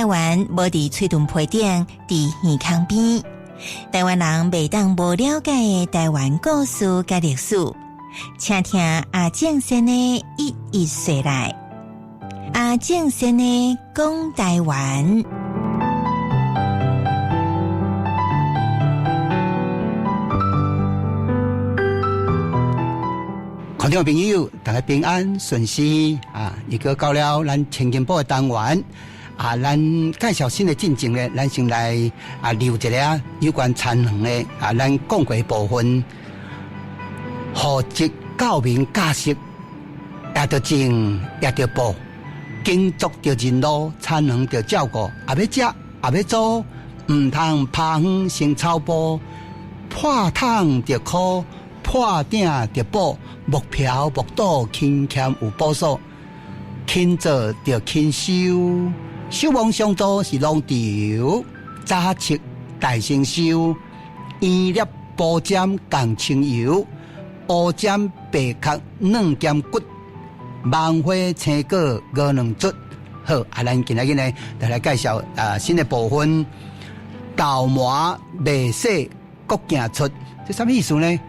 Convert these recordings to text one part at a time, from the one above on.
灣無佇喙唇皮頂，佇耳孔邊。台灣人袂當無了解的台灣故事佮歷史，請聽阿正先的一一說來。阿正先的講台灣。觀眾朋友，大家平安順遂啊！又閣到了咱千金寶的單元啊，咱介紹新的進程咧，咱先來啊留一下有關田園的啊，咱講過的部分，負責教民教識，也著種，也著播，耕作著認路，田園著照顧，也欲食，也欲租，毋通拋園生草埔，破桶著箍。破鼎著補，莫嫖莫賭，勤儉有補數，勤做著勤收，守望相助是農場，早七大成收，圓粒波尖共清油，烏尖白殼軟兼骨，芒花青果五兩卒。好，啊，咱今仔日呢，就來介紹啊新的部分，豆麻麥穡各行出，這啥物意思呢？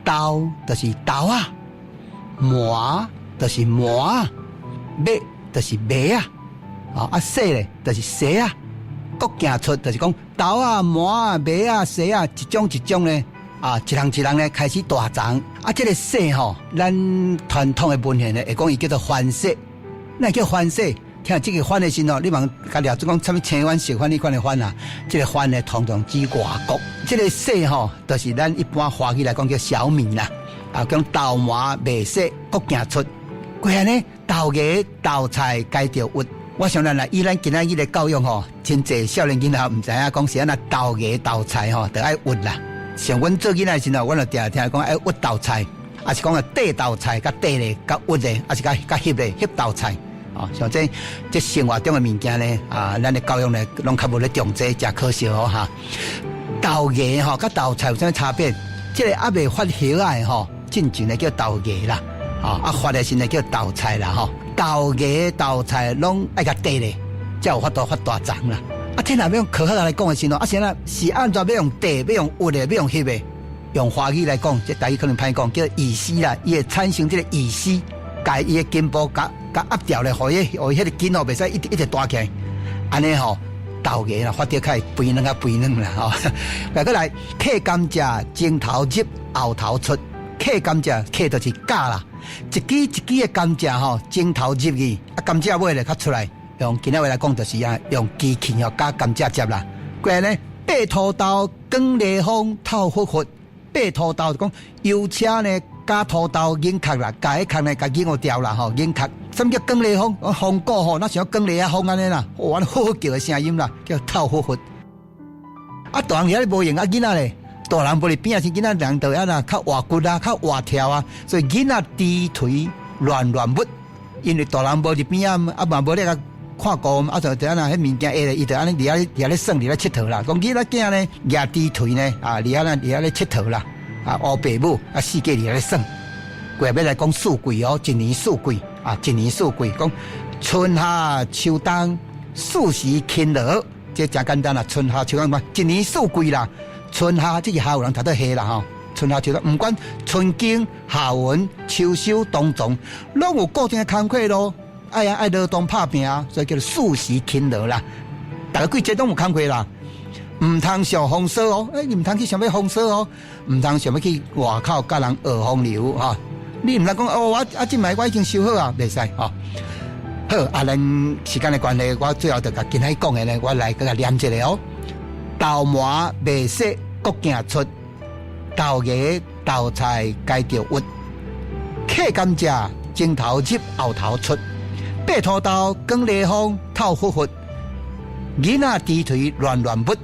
豆就是豆仔，麻就是麻，麥就是麥仔，啊穡咧就是穡仔，各行出就是講豆仔、麻仔、麥仔、穡仔，一種一種咧，啊，一項一項咧開始大叢。啊，這個穡吼，咱傳統的文獻咧會講伊叫做番穡，哪會叫番穡？聽這個番的時陣，你茫共掠做講啥物青番、白番彼款的番啊？這個番呢，通常指外國。這個穡吼，就是咱一般華語來講叫小米啦。啊，講豆麻麥穡各行出，過來呢，豆芽豆菜該著挖。我想咱來以咱今仔日的教育吼，真濟少年囡仔毋知影講是按怎豆芽豆菜吼，著愛挖啦。像阮做囡仔時陣，阮就定定聽講愛挖豆菜，抑是講啊綴豆菜，共綴咧，共挖咧，抑是共共翕咧，翕豆菜。哦，像這這生活中的物件呢，啊，咱的教育呢，攏較無咧重這，誠可惜哦哈。豆芽吼，佮豆菜有啥物差別？這個猶未發葉仔的吼，進前呢叫豆芽啦，啊發的時呢叫豆菜啦吼。豆芽豆菜攏愛共綴咧，才有法度發大叢啦。啊，這若欲用科學來講的時陣，啊，是按怎是按怎欲用綴，欲用挖的，欲用翕的？用華語來講，這台語可能歹講，叫異絲啦，伊會產生這個異絲，共伊的根部共共壓掉咧，予伊予伊彼個根吼袂使一直一直大起來，按呢吼豆芽啦發得較會肥嫩較肥嫩啦吼。來閣來，契甘蔗前頭入後頭出，契甘蔗契就是絞啦，一支一支的甘蔗吼前頭入去，啊甘蔗尾咧較出來，用今仔話來講就是啊，用機器吼絞甘蔗汁啦。過來呢，白土豆捲犁風透拂拂，白土豆就講油車呢絞土豆硬殼啦，共彼殼呢共擰掉啦吼，硬殼。啥物叫捲犁風？風鼓吼，若像捲犁仔風按呢啦，哇，呼呼叫的聲音啦，叫透拂拂。啊，大人遐咧無閒，啊，囡仔咧，大人無佇邊仔時，囡仔人就按怎較活骨啊，較活跳啊，所以囡仔豬槌亂亂舞，因為大人無佇邊仔，啊嘛無咧共看顧，啊就就按怎彼物件下咧，伊就按呢佇遐佇遐咧耍，佇咧𨑨迌啦。講囡仔囝呢，蜈豬槌呢，啊佇遐咧佇遐咧𨑨迌啦，啊烏白舞，啊四界佇遐咧耍。過欲來講四季哦，一年四季啊，一年四季講春夏秋冬四時勤勞，這誠簡單啦。春夏秋冬嘛，一年四季啦。春夏這個夏有人讀做夏啦吼，春夏秋冬毋管春耕夏耘秋收冬藏，攏有固定的工課咯。愛啊愛勞動拍拚啊，所以叫做四時勤勞啦。逐个季節攏有工課啦。毋通想風騷哦，欸，你毋通去想欲風騷哦，毋通想欲去外口佮人學風流哈。你毋通講哦，我啊這擺我已經收好啊，袂使吼。好，啊，咱時間的關係，我最後就共今仔講的呢，我來閣共念一下哦。豆麻麥穡各行出，豆芽豆菜該著挖，契甘蔗前頭入後頭出，白土豆捲犁風透拂拂，囡仔豬槌亂亂舞，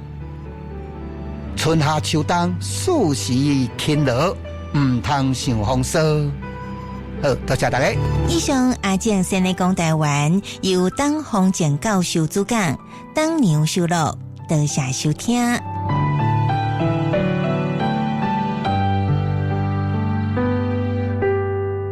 春夏秋冬四時勤勞，毋通想風騷。好，多謝大家。以上阿正先的講台灣，由董宏正教授主講，董娘收錄，多謝收聽。